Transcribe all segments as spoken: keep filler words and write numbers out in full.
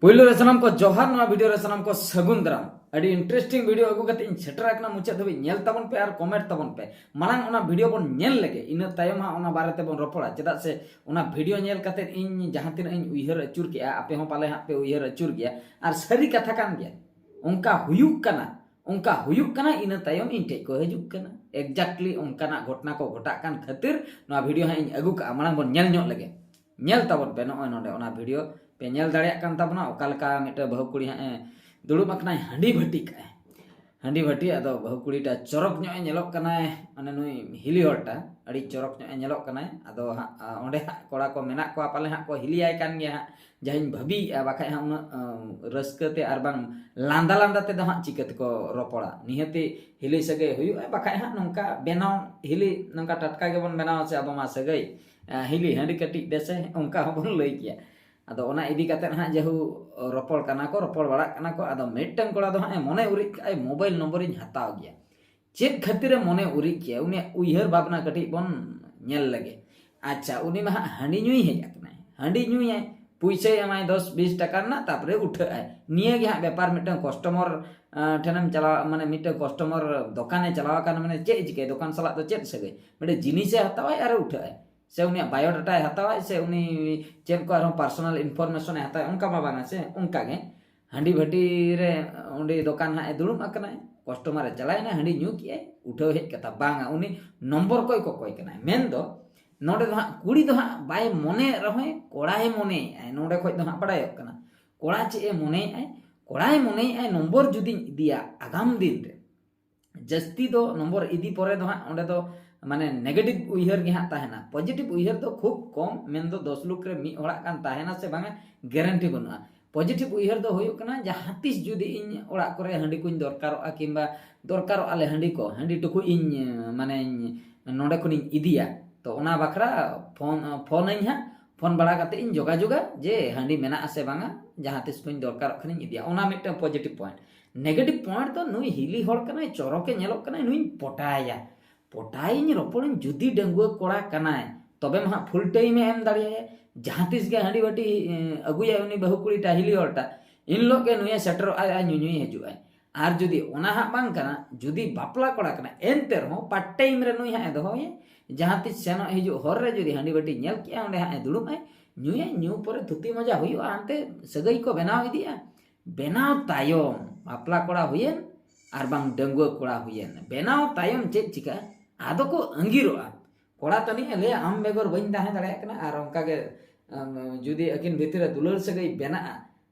ᱯᱩᱭᱞᱩ ᱨᱮ ᱥᱟᱱᱟᱢ ᱠᱚ ᱡᱚᱦᱟᱨ, ᱱᱚᱣᱟ ᱵᱷᱤᱰᱤᱭᱳ ᱨᱮ ᱥᱟᱱᱟᱢ ᱠᱚ ᱥᱟᱹᱜᱩᱱ ᱫᱟᱨᱟᱢ᱾ ᱟᱹᱰᱤ ᱤᱱᱴᱟᱨᱮᱥᱴᱤᱝ ᱵᱷᱤᱰᱤᱭᱳ ᱟᱹᱜᱩ ᱠᱟᱛᱮ ᱤᱧ ᱥᱮᱴᱮᱨ ᱟᱠᱟᱱᱟ, ᱢᱩᱪᱟᱹᱫ ᱫᱷᱟᱹᱵᱤᱡ ᱧᱮᱞ ᱛᱟᱵᱚᱱ ᱯᱮ ᱟᱨ ᱠᱚᱢᱮᱱᱴ ᱛᱟᱵᱚᱱ ᱯᱮ᱾ ᱢᱟᱲᱟᱝ ᱚᱱᱟ ᱵᱷᱤᱰᱤᱭᱳ ᱵᱚᱱ ᱧᱮᱞ ᱞᱮᱜᱮ, ᱤᱱᱟᱹ ᱛᱟᱭᱚᱢ ᱦᱟᱸᱜ ᱚᱱᱟ ᱵᱟᱨᱮ ᱛᱮᱵᱚᱱ ᱨᱚᱯᱚᱲᱟ᱾ ᱪᱮᱫᱟᱜ ᱥᱮ ᱚᱱᱟ ᱵᱷᱤᱰᱤᱭᱳ ᱧᱮᱞ ᱠᱟᱛᱮ ᱤᱧ ᱡᱟᱦᱟᱸ ᱛᱤᱱᱟᱹᱜ ᱤᱧ ᱩᱭᱦᱟᱹᱨ ᱟᱹᱪᱩᱨ ᱠᱮᱜᱼᱟ, ᱟᱯᱮ ᱦᱚᱸ ᱯᱟᱞᱮ ᱦᱟᱸᱜ ᱯᱮ ᱩᱭᱦᱟᱹᱨ ᱟᱹᱪᱩᱨ ᱜᱮᱭᱟ᱾ ᱟᱨ ᱥᱟᱹᱨᱤ ᱠᱟᱛᱷᱟ ᱠᱟᱱ ᱜᱮᱭᱟ, ᱚᱱᱠᱟ ᱦᱩᱭᱩᱜ ᱠᱟᱱᱟ, ᱚᱱᱠᱟ ᱦᱩᱭᱩᱜ ᱠᱟᱱᱟ, ᱤᱱᱟᱹ ᱛᱟᱭᱚᱢ ᱤᱧ ᱴᱷᱮᱡ ᱠᱚ ᱦᱤᱡᱩᱜ ᱠᱟᱱᱟ᱾ ᱮᱠᱡᱮᱠᱴᱞᱤ ᱚᱱᱠᱟᱱᱟᱜ ᱜᱷᱚᱴᱚᱱᱟ ᱠᱚ ᱜᱷᱚᱴᱟᱜ ᱠᱟᱱ ᱠᱷᱟᱹᱛᱤᱨ ᱱᱚᱣᱟ ᱵᱷᱤᱰᱤᱭᱳ ᱦᱟᱸᱜ ᱤᱧ ᱟᱹᱜᱩ ᱠᱟᱜᱼᱟ᱾ ᱢᱟᱲᱟᱝ ᱵᱚᱱ ᱧᱮᱞ ᱧᱚᱜ ᱞᱮᱜᱮ᱾ ᱧᱮᱞ ᱛᱟᱵᱚᱱ ᱯᱮ, ᱱᱚᱜᱼᱚᱭ ᱱᱚᱰᱮ ᱚᱱᱟ ᱵᱷᱤᱰᱤᱭᱳ ᱯᱮ ᱧᱮᱞ ᱫᱟᱲᱮᱭᱟᱜ ᱠᱟᱱ ᱛᱟᱵᱚᱱᱟ, ᱚᱠᱟ ᱞᱮᱠᱟ ᱢᱤᱫᱴᱮᱱ ᱵᱟᱹᱦᱩ ᱠᱩᱲᱤ ᱦᱟᱸᱜ ᱮ ᱫᱩᱲᱩᱵ ᱟᱠᱟᱱᱟᱭ, ᱦᱟᱺᱰᱤ ᱵᱷᱟᱹᱴᱤ ᱠᱟᱜᱼᱟᱭ᱾ ᱦᱟᱺᱰᱤ ᱵᱷᱟᱹᱴᱤ, ᱟᱫᱚ ᱵᱟᱹᱦᱩ ᱠᱩᱲᱤᱴᱟ ᱪᱚᱨᱚᱠ ᱧᱚᱜ ᱮ ᱧᱮᱞᱚᱜ ᱠᱟᱱᱟᱭ, ᱢᱟᱱᱮ ᱱᱩᱭ ᱦᱤᱞᱤ ᱦᱚᱲᱴᱟ ᱟᱹᱰᱤ ᱪᱚᱨᱚᱠ ᱧᱚᱜ ᱮ ᱧᱮᱞᱚᱜ ᱠᱟᱱᱟᱭ᱾ ᱟᱫᱚ ᱦᱟᱸᱜ, ᱟ, ᱚᱸᱰᱮ ᱦᱟᱸᱜ ᱠᱚᱲᱟ ᱠᱚ ᱢᱮᱱᱟᱜ ᱠᱚᱣᱟ, ᱯᱟᱞᱮ ᱦᱟᱸᱜ ᱠᱚ ᱦᱤᱞᱤᱭᱟᱭ ᱠᱟᱱ ᱜᱮᱭᱟ ᱦᱟᱸᱜ, ᱡᱟᱦᱟᱸᱧ ᱵᱷᱟᱹᱵᱤᱭᱮᱫᱼᱟ᱾ ᱵᱟᱠᱷᱟᱡ ᱦᱟᱸᱜ ᱩᱱᱟᱹᱜ, ᱟᱸ, ᱨᱟᱹᱥᱠᱟᱹ ᱛᱮ ᱟᱨ ᱵᱟᱝ ᱞᱟᱸᱫᱟ ᱞᱟᱸᱫᱟ ᱛᱮᱫᱚ ᱦᱟᱸᱜ ᱪᱤᱠᱟᱹ ᱛᱮᱠᱚ ᱨᱚᱯᱚᱲᱟ? ᱱᱤᱦᱟᱹᱛᱤ ᱦᱤᱞᱤ ᱥᱟᱹᱜᱟᱹᱭ ᱦᱩᱭᱩᱜᱼᱟ, ᱵᱟᱠᱷᱟᱡ ᱦᱟᱸᱜ ᱱᱚᱝᱠᱟ ᱵᱮᱱᱟᱣ ᱦᱤᱞᱤ, ᱱᱚᱝᱠᱟ ᱴᱟᱴᱠᱟ ᱜᱮᱵᱚᱱ ᱵᱮᱱᱟᱣᱟ ᱥᱮ ᱟᱵᱚ ᱢᱟ ᱥᱟᱹᱜᱟᱹᱭ, ᱟᱸ, ᱦᱤᱞᱤ ᱦᱟᱺᱰᱤ ᱠᱟᱹᱴᱤᱡ ᱫᱮᱥᱮ, ᱚᱱᱠᱟ ᱦᱚᱸᱵᱚᱱ ᱞᱟᱹᱭ ᱜᱮᱭᱟ᱾ ᱟᱫᱚ ᱚᱱᱟ ᱤᱫᱤ ᱠᱟᱛᱮᱫ ᱦᱟᱸᱜ ᱡᱮᱦᱩ ᱨᱚᱯᱚᱲ ᱠᱟᱱᱟ ᱠᱚ, ᱨᱚᱯᱚᱲ ᱵᱟᱲᱟᱜ ᱠᱟᱱᱟ ᱠᱚ, ᱟᱫᱚ ᱢᱤᱫᱴᱟᱝ ᱠᱚᱲᱟ ᱫᱚ ᱦᱟᱸᱜ ᱮ ᱢᱚᱱᱮ ᱩᱨᱤᱡ ᱠᱟᱜᱼᱟᱭ, ᱢᱳᱵᱟᱭᱤᱞ ᱱᱚᱢᱵᱚᱨᱤᱧ ᱦᱟᱛᱟᱣ ᱜᱮᱭᱟ᱾ ᱪᱮᱫ ᱠᱷᱟᱹᱛᱤᱨᱮ ᱢᱚᱱᱮ ᱩᱨᱤᱡ ᱠᱮᱜᱼᱟ, ᱩᱱᱤᱭᱟᱜ ᱩᱭᱦᱟᱹᱨ ᱵᱷᱟᱵᱽᱱᱟ ᱠᱟᱹᱴᱤᱡ ᱵᱚᱱ ᱧᱮᱞ ᱞᱮᱜᱮ᱾ ᱟᱪᱪᱷᱟ, ᱩᱱᱤ ᱢᱟ ᱦᱟᱸᱜ ᱦᱟᱺᱰᱤ ᱧᱩᱭ ᱦᱮᱡ ᱟᱠᱟᱱᱟᱭ, ᱦᱟᱺᱰᱤ ᱧᱩᱭᱟᱭ, ᱯᱩᱭᱥᱟᱹᱭ ᱮᱢᱟᱭ ᱫᱚᱥ ᱵᱤᱥ ᱴᱟᱠᱟ ᱨᱮᱱᱟᱜ, ᱛᱟᱨᱯᱚᱨᱮ ᱩᱴᱷᱟᱹᱜ ᱟᱭ᱾ ᱱᱤᱭᱟᱹ ᱜᱮ ᱦᱟᱸᱜ ᱵᱮᱯᱟᱨ, ᱢᱤᱫᱴᱟᱝ ᱠᱟᱥᱴᱚᱢᱟᱨ, ᱟᱸ, ᱴᱷᱮᱱᱮᱢ ᱪᱟᱞᱟᱣ, ᱢᱟᱱᱮ ᱢᱤᱫᱴᱟᱝ ᱠᱟᱥᱴᱚᱢᱟᱨ ᱫᱚᱠᱟᱱᱮ ᱪᱟᱞᱟᱣ ᱟᱠᱟᱱᱟ, ᱢᱟᱱᱮ ᱪᱮᱫ ᱮ ᱪᱤᱠᱟᱹᱭᱟ? ᱫᱚᱠᱟᱱ ᱥᱟᱞᱟᱜ ᱫᱚ ᱪᱮᱫ ᱥᱟᱹᱜᱟᱹᱭ? ᱢᱤᱫᱴᱟᱝ ᱡᱤᱱᱤᱥᱮ ᱦᱟᱛᱟᱣᱟᱭ ᱟᱨᱮ ᱩᱴᱷᱟᱹᱜ ᱟᱭ, ᱥᱮ ᱩᱱᱤᱭᱟᱜ ᱵᱟᱭᱳᱰᱟᱴᱟᱭ ᱦᱟᱛᱟᱣᱟᱭ, ᱥᱮ ᱩᱱᱤ ᱪᱮᱫ ᱠᱚ ᱟᱨᱦᱚᱸ ᱯᱟᱨᱥᱚᱱᱟᱞ ᱤᱱᱯᱷᱚᱨᱢᱮᱥᱚᱱᱮ ᱦᱟᱛᱟᱣᱟ, ᱚᱱᱠᱟ ᱢᱟ ᱵᱟᱝᱟ ᱥᱮ? ᱚᱱᱠᱟ ᱜᱮ ᱦᱟᱺᱰᱤ ᱵᱷᱟᱹᱴᱤ ᱨᱮ ᱚᱸᱰᱮ ᱫᱚᱠᱟᱱ ᱦᱟᱸᱜ ᱮ ᱫᱩᱲᱩᱵ ᱟᱠᱟᱱᱟᱭ, ᱠᱟᱥᱴᱚᱢᱟᱨ ᱮ ᱪᱟᱞᱟᱣᱮᱱᱟ, ᱦᱟᱺᱰᱤ ᱧᱩ ᱠᱮᱜᱼᱟᱭ, ᱩᱴᱷᱟᱹᱣ ᱦᱮᱡ ᱠᱟᱛᱷᱟ ᱵᱟᱝᱟ, ᱩᱱᱤ ᱱᱚᱢᱵᱚᱨ ᱠᱚᱭ ᱠᱚᱠᱚᱭ ᱠᱟᱱᱟᱭ᱾ ᱢᱮᱱᱫᱚ ᱱᱚᱰᱮ ᱫᱚ ᱦᱟᱸᱜ ᱠᱩᱲᱤ ᱫᱚ ᱦᱟᱸᱜ ᱵᱟᱭ ᱢᱚᱱᱮᱭᱮᱫ ᱨᱮᱦᱚᱸᱭ, ᱠᱚᱲᱟᱭ ᱢᱚᱱᱮᱭᱮᱫᱼᱟᱭ᱾ ᱱᱚᱰᱮ ᱠᱷᱚᱡ ᱫᱚ ᱦᱟᱸᱜ ᱵᱟᱲᱟᱭᱚᱜ ᱠᱟᱱᱟ ᱠᱚᱲᱟ ᱪᱮᱫ ᱮ ᱢᱚᱱᱮᱭᱮᱫᱼᱟᱭ᱾ ᱠᱚᱲᱟᱭ ᱢᱚᱱᱮᱭᱮᱫᱼᱟᱭ ᱱᱚᱢᱵᱚᱨ ᱡᱩᱫᱤᱧ ᱤᱫᱤᱭᱟ ᱟᱜᱟᱢ ᱫᱤᱱ ᱨᱮ, ᱡᱟᱹᱥᱛᱤ ᱫᱚ ᱱᱚᱢᱵᱚᱨ ᱤᱫᱤ ᱯᱚᱨᱮ ᱫᱚ ᱦᱟᱸᱜ ᱚᱸᱰᱮ ᱫᱚ ᱢᱟᱱᱮ ᱱᱮᱜᱮᱴᱤᱵᱷ ᱩᱭᱦᱟᱹᱨ ᱜᱮ ᱦᱟᱸᱜ ᱛᱟᱦᱮᱱᱟ᱾ ᱯᱚᱡᱮᱴᱤᱵᱷ ᱩᱭᱦᱟᱹᱨ ᱫᱚ ᱠᱷᱩᱵ ᱠᱚᱢ, ᱢᱮᱱᱫᱚ ᱫᱚᱥ ᱞᱳᱠ ᱨᱮ ᱢᱤᱫ ᱦᱚᱲᱟᱜ ᱜᱟᱱ ᱛᱟᱦᱮᱱᱟ ᱥᱮ ᱵᱟᱝᱟ, ᱜᱮᱨᱮᱱᱴᱤ ᱵᱟᱹᱱᱩᱜᱼᱟ᱾ ᱯᱚᱡᱮᱴᱤᱵᱷ ᱩᱭᱦᱟᱹᱨ ᱫᱚ ᱦᱩᱭᱩᱜ ᱠᱟᱱᱟ, ᱡᱟᱦᱟᱸ ᱛᱤᱥ ᱡᱩᱫᱤ ᱤᱧ ᱚᱲᱟᱜ ᱠᱚᱨᱮ ᱦᱟᱺᱰᱤ ᱠᱚᱧ ᱫᱚᱨᱠᱟᱨᱚᱜᱼᱟ ᱠᱤᱝᱵᱟ ᱫᱚᱨᱠᱟᱨᱚᱜᱼᱟ ᱞᱮ ᱦᱟᱺᱰᱤ ᱠᱚ, ᱦᱟᱺᱰᱤ ᱴᱩᱠᱩᱡ ᱤᱧ, ᱢᱟᱱᱮᱧ ᱱᱚᱰᱮ ᱠᱷᱚᱱᱤᱧ ᱤᱫᱤᱭᱟ, ᱛᱚ ᱚᱱᱟ ᱵᱟᱠᱷᱨᱟ ᱯᱷᱳᱱ, ᱯᱷᱳᱱᱟᱹᱧ ᱦᱟᱸᱜ, ᱯᱷᱳᱱ ᱵᱟᱲᱟ ᱠᱟᱛᱮ ᱤᱧ ᱡᱳᱜᱟᱡᱳᱜᱟ ᱡᱮ ᱦᱟᱺᱰᱤ ᱢᱮᱱᱟᱜᱼᱟ ᱥᱮ ᱵᱟᱝᱟ, ᱡᱟᱦᱟᱸ ᱛᱤᱥ ᱠᱚᱧ ᱫᱚᱨᱠᱟᱨᱚᱜ ᱠᱷᱟᱱᱤᱧ ᱤᱫᱤᱭᱟ᱾ ᱚᱱᱟ ᱢᱤᱫᱴᱟᱝ ᱯᱚᱡᱮᱴᱤᱵᱷ ᱯᱚᱭᱮᱱᱴ᱾ ᱱᱮᱜᱮᱴᱤᱵᱷ ᱯᱚᱭᱮᱱᱴ ᱫᱚ ᱱᱩᱭ ᱦᱤᱞᱤ ᱦᱚᱲ ᱠᱟᱱᱟᱭ, ᱪᱚᱨᱚᱠᱮ ᱧᱮᱞᱚᱜ ᱠᱟᱱᱟᱭ, ᱱᱩᱭᱤᱧ ᱯᱚᱴᱟᱭᱟ, ᱯᱚᱴᱟᱭᱤᱧ, ᱨᱚᱯᱚᱲᱤᱧ, ᱡᱩᱫᱤ ᱰᱟᱺᱜᱩᱣᱟᱹ ᱠᱚᱲᱟ ᱠᱟᱱᱟᱭ, ᱛᱚᱵᱮ ᱢᱟ ᱦᱟᱸᱜ ᱯᱷᱩᱞ ᱴᱟᱭᱤᱢᱮ ᱮᱢ ᱫᱟᱲᱮᱭᱟᱭᱟ᱾ ᱡᱟᱦᱟᱸ ᱛᱤᱥ ᱜᱮ ᱦᱟᱺᱰᱤ ᱵᱟᱹᱴᱤ ᱮ, ᱟᱹᱜᱩᱭᱟᱭ ᱩᱱᱤ ᱵᱟᱹᱦᱩ ᱠᱩᱲᱤᱴᱟᱜ, ᱦᱤᱞᱤ ᱦᱚᱲᱴᱟᱜ, ᱮᱱ ᱦᱤᱞᱳᱜ ᱜᱮ ᱱᱩᱭᱮ ᱥᱮᱴᱮᱨᱚᱜᱼᱟᱭ ᱟᱨ ᱧᱩᱧᱩᱭ ᱦᱤᱡᱩᱜᱼᱟᱭ᱾ ᱟᱨ ᱡᱩᱫᱤ ᱚᱱᱟ ᱦᱟᱸᱜ ᱵᱟᱝ ᱠᱟᱱᱟ, ᱡᱩᱫᱤ ᱵᱟᱯᱞᱟ ᱠᱚᱲᱟ ᱠᱟᱱᱟ, ᱮᱱᱛᱮ ᱨᱮᱦᱚᱸ ᱯᱟᱨᱴ ᱴᱟᱭᱤᱢ ᱨᱮ ᱱᱩᱭ ᱦᱟᱸᱜ ᱮ ᱫᱚᱦᱚᱭᱟ᱾ ᱡᱟᱦᱟᱸ ᱛᱤᱥ ᱥᱮᱱᱚᱜ ᱦᱤᱡᱩᱜ ᱦᱚᱨ ᱨᱮ ᱡᱩᱫᱤ ᱦᱟᱺᱰᱤ ᱵᱟᱹᱴᱤ ᱧᱮᱞ ᱠᱮᱜᱼᱟ, ᱚᱸᱰᱮ ᱦᱟᱸᱜ ᱮ ᱫᱩᱲᱩᱵ ᱟᱭ, ᱧᱩᱭᱟᱭ, ᱧᱩ ᱯᱚᱨᱮ ᱛᱷᱩᱛᱤ ᱢᱚᱡᱟ ᱦᱩᱭᱩᱜᱼᱟ, ᱦᱟᱱᱛᱮ ᱥᱟᱹᱜᱟᱹᱭ ᱠᱚ ᱵᱮᱱᱟᱣ ᱤᱫᱤᱜᱼᱟ᱾ ᱵᱮᱱᱟᱣ ᱛᱟᱭᱚᱢ ᱵᱟᱯᱞᱟ ᱠᱚᱲᱟ ᱦᱩᱭᱮᱱ ᱟᱨ ᱵᱟᱝ ᱰᱟᱺᱜᱩᱣᱟᱹ ᱠᱚᱲᱟ ᱦᱩᱭᱮᱱ, ᱵᱮᱱᱟᱣ ᱛᱟᱭᱚᱢ ᱪᱮᱫ ᱪᱤᱠᱟᱹᱜᱼᱟ? ᱟᱫᱚ ᱠᱚ ᱟᱺᱜᱤᱨᱚᱜᱼᱟ᱾ ᱠᱚᱲᱟ ᱛᱟᱹᱱᱤᱡ ᱮ ᱞᱟᱹᱭᱟ, "ᱟᱢ ᱵᱮᱜᱚᱨ ᱵᱟᱹᱧ ᱛᱟᱦᱮᱸ ᱫᱟᱲᱮᱭᱟᱜ ᱠᱟᱱᱟ", ᱟᱨ ᱚᱱᱠᱟ ᱜᱮ, ᱟᱢ, ᱡᱩᱫᱤ ᱟᱹᱠᱤᱱ ᱵᱷᱤᱛᱤᱨ ᱨᱮ ᱫᱩᱞᱟᱹᱲ ᱥᱟᱹᱜᱟᱹᱭ ᱵᱮᱱᱟᱜᱼᱟ,